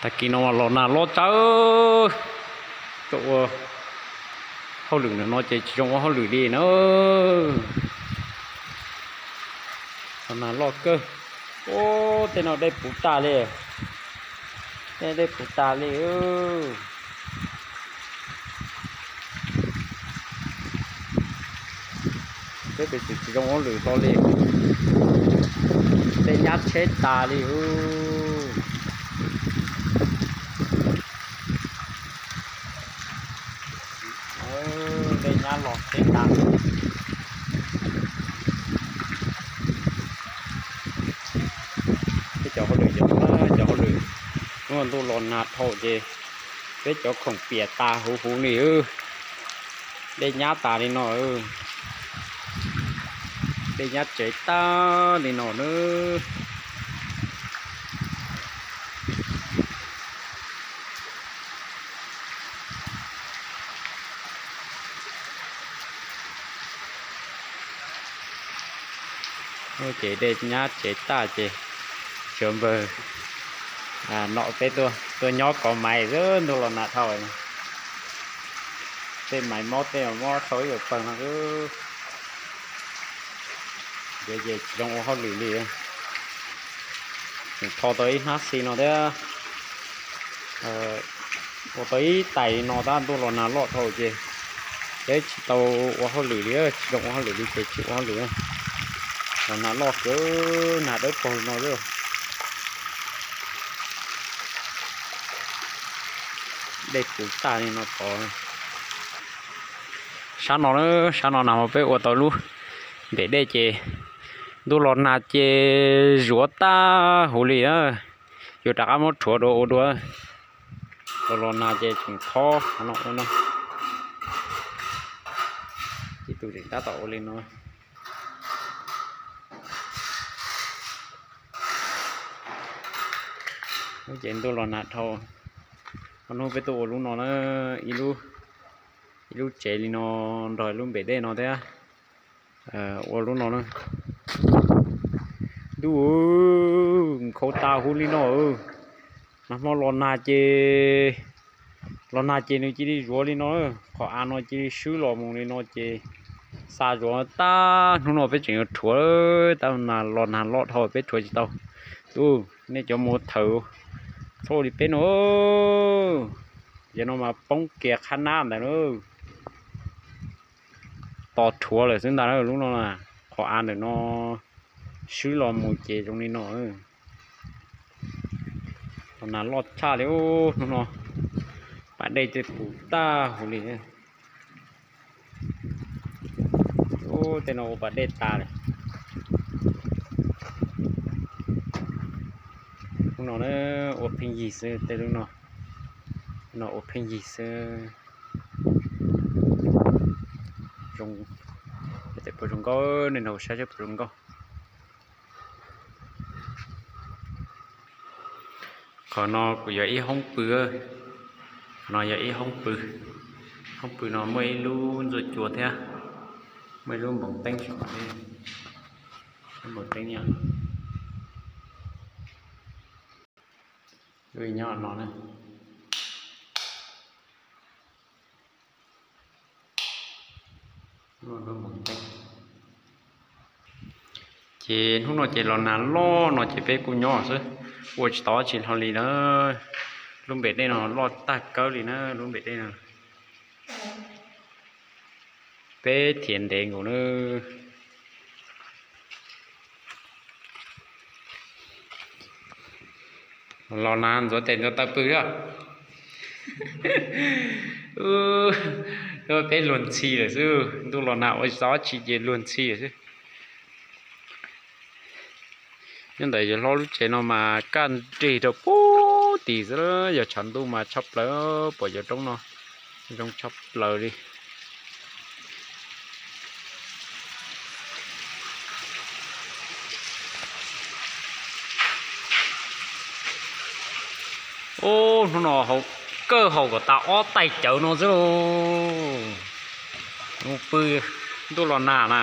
Tag kis no los nag loj tsawv, tuaj ua hauj lwm ntawm no ces tsis zoo ua hauj lwm li na. Los nag loj kawg. Ub, tej no dej puv tas li, tej dej puv tas li. Peb tus tsis zoo ua hauj lwm hlo li, dej nyab tsheb tas li. Dej nyab los tsheb tas. Peb cov hauj lwm, cov hauj lwm, hnub ntuj los nag dhau ces peb cov khoom piam tas huv huv li. Dej nyab tas li no, dej nyab tsev tag li no na. Ces dej nyab tsev tag ces sawv npawg nom peb tuaj nyob kov maiv xwb, ntuj los nag dhau. Tej maiv mob tej mob tau ib yam pawg no xwb. Ces tsis zoo ua hauj lwm li. Tseem tho tau ib hnab xi no thiab, ua tau ib tais li no tab ntuj los nag loj dhau ces peb tsis tau ua hauj lwm li, tsis zoo ua hauj lwm li ces tsis ua hauj lwm. Los nag loj kawg, nag dawb paug no xwb. Dej puv tag li no tod. Sab no, sab no nag hmo peb ua tau lub npem dej ces ntuj los nag ces zuav tag huv li na. Yuav rov qab muab rhuav dua ua dua. Los los nag ces tseem thob qhov no ua no. Ces tus tseem tab tom ua li no. Lub ces ntuj los nag dhau. Qhov no peb tuaj ua lub no na, ib lub, ib lub tsev li no nrog lub npem dej no thiab. Ua lub no na. Ntuj, nkhaus tas huv li no. Nag hmo los nag ces, los nag ces nws cia li zuav li no, qhov av no cia li swb los mus li no ces xa zuav tag. Hnub no peb tseem yuav rhuav, tab los nag loj dhau peb rhuav tsis tau. Tus, nej cov mus thawm txhob li peb no. Yog no mas poob kiag qhab nab ntawd na. Tos rhuav lawm xwb ntag na. Lub no, qhov av ntawm no swb los mus ces zoo li no. Los nag loj tshaj li hnub no, pas dej tej puv tag huv li. Ub, tej no ua pas dej tas lawm. Hnub no ua pheej yig xwb, tej lub no, no ua pheej yig xwb. Zoo, tej puas zoo nkauj, nej nrog saib saib puas zoo nkauj. Qhov no kuj yog ib hoob pw, qhov no yog ib hoob pw. Hoob pw no muaj ib lub ntxuaj cua thiab, muaj ib lub npoos teeb saum no, lub npoos teeb nyob, lub nyob no na. Ces hnub no ces los nag loj no ces peb kuj nyob xwb, ua tsis tau dab tsi hlo li na. Lub npem dej no loj tag kawg li na, lub npem dej no. Peb thiaj ntev nkaus na. Los nag ntxuav tes ntxuav taw pw thiab. Peb luag ntxhi lawm xwb, ntuj los nag ua tsis tau dab tsi ces luag ntxhi lawm xwb. Nyob ntawm yawg hlob lub tsev no mas kaj nrig rau pub tim xwb, yog tshav ntuj mas tshaj plaws, pom cov roob no zoo tshaj plaws li. Ub, hnub no kawg haus kom tas ob tais cawv no xwb lauj. Mus pw, ntuj los nag na.